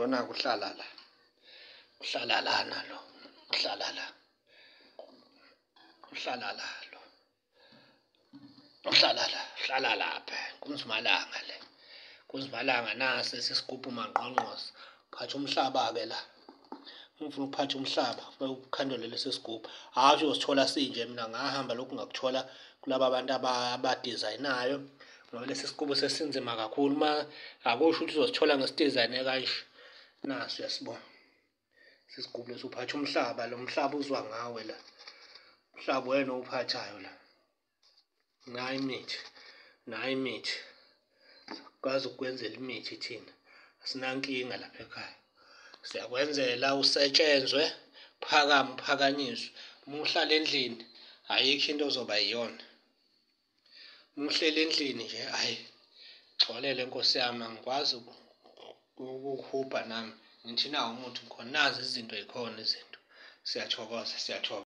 Lona kuhlala la, uhlala lana lo, uhlala la, uhlala la lo, uhlala la, uhlala lapha. Kunzimalanga le, kunzimalanga nasi esisigubhu mangqongqoza. Phatha umhlaba-ke la. Uma ufuna ukuphatha umhlaba ukukhandele lesi sigubhu. Hhayi uyosithola sinje, mina ngahamba lokhu ngakuthola kulaba bantu abadizayinayo ngoba lesi sigubhu sesinzima kakhulu. Uma akusho ukuthi uzosithola ngesidizayine kanje. Naso uyasibona sisigubhu lesi, uphatha umhlaba lo mhlaba uzwa ngawe la, umhlaba wena owuphathayo la. Nayi imithi, nayi imithi, sikwazi ukukwenzela imithi thina, asinankinga lapha ekhaya. Siyakwenzela usetshenzwe, uphakame uphakanyiswe. Uma uhlala endlini ayikho into ozoba yiyona. Uma uhleli endlini nje hhayi xolele nkosi yami, angikwazi ukukuhubha nami. Ngithi nawu umuthi ngikhona, nazi izinto yikhona izinto. Siyathokoza, siyathoba.